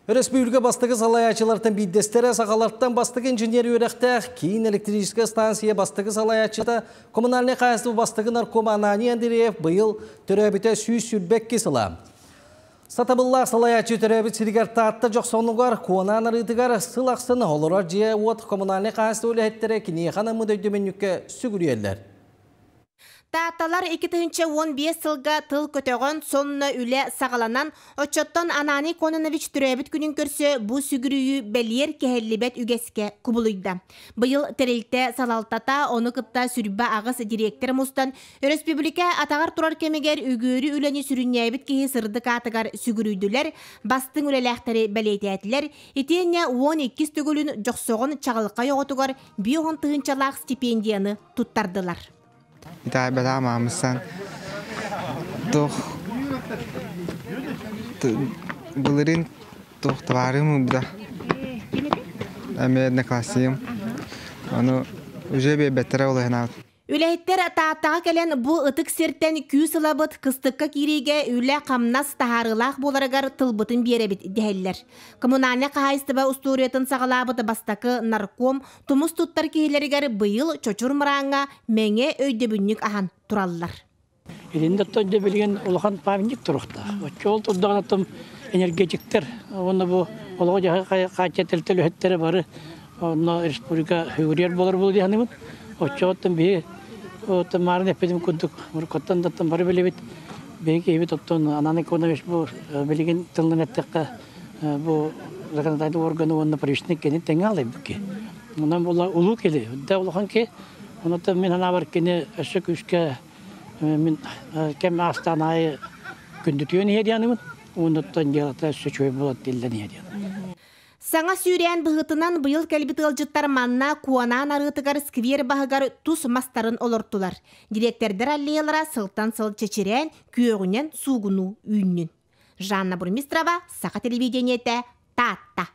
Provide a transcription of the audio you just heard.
Өрөспүүбүлүкэ бастакы салайааччылартан биирдэстэрэ, сахалартан бастакы инженер үөрэхтээх, киин электрическэй станция бастакы салайааччыта, коммунальнай хаһаайыстыба бастакы наркома Ананий Андреев быйыл төрөөбүтэ 122 сыла. Сатабыллаах салайааччы төрөөбүт сиригэр Таатта Дьохсонугар, Куонаан арыытыгар сыл ахсын олорор дьиэ-уот коммунальнай хаһаайыстыба үлэһиттэрэ киниэхэ анаммыт өйдөбүнньүккэ сүгүрүйэллэр. Таатталар 2015 сылга тыл көтөҕөн, сонно үлэ саҕаланан, оччоттон Ананий Кононович төрөөбүт күнүн көрсө бу сүгүрүйүү бэлиэр кэһиллибэт үгэскэ кубулуйда. Быйыл тэрилтэ салалтата, ону кытта сүрбэ аҕыс дириэктэр мустан, өрөспүүбүлүкэ атаҕар турар кэмигэр үгүөрү үлэни сүрүннээбит киһи сырдык аатыгар сүгүрүйдүлэр, бастыҥ үлэлээхтэри бэлиэтээтилэр, итиэннэ 12 төгүлүн Дьохсоҕон чаҕылхай оҕотугар 50 тыһыынчалаах стипендияны туттардылар. Итэҕэйбэтэх маамыстан туох былырыын туох табаарым ылбыта. Эмиэ одноклассигым. Ону уже биэрбэттэрэ ол иһин аабыт. Үлэһиттэр Тааттаҕа кэлэн бу ытык сиртэн күүс ылабыт, кыстыкка киириигэ үлэ-хамнас таһаарыылаах буоларыгар тылбытын биэрэбит дэһэллэр. Коммунальнай хаһаайыстыба устуоруйатын саҕалаабыт бастакы нарком тумус туттар киһилэригэр быйыл Чочур Мырааҥҥа мэҥэ өйдөбүнньүк аһан тураллар. Итиннэ оттон дьэ билигин улахан памятник туруохтаах. Оччо ол турдаҕына оттон энергетиктэр уонна бу олоҕу хаачча тэрилтэ үлэһиттэрэ бары онно республика сүгүрүйэр буолар буолуо дии саныыбын. Оччоҕоттон биһи оттон маарын эппитим курдук уруккуттан да оттон бары билэбит. Биһиги киһибит оттон Анан Иконович бу билигин тылынан эттэххэ бу законодательный органы уонна правительственный кини тэҥҥэ алайбыт киһи. Онон була улуу киһи, да улахан киһи. Онон мин санаабар кини өссө күүскэ мин кэм аастаан аайы күндүтүйэн иһэ дианыбын. Уонуттан дьыалата өссө үчүгэй буолар дииллэн иһэ диэн. Саҥа сүүрээн быһыытынан быйыл кэлбит ыалдьыттар манна Куонаан арыытыгар сквер баһыгар тус мастарын олортулар. Дириэктэрдэр аллеялара сылтан сыл чэчирээн, күөҕүнэн суугунуу үүннүн. Жанна Бурмистрова, Саха телевидениетэ, Таатта.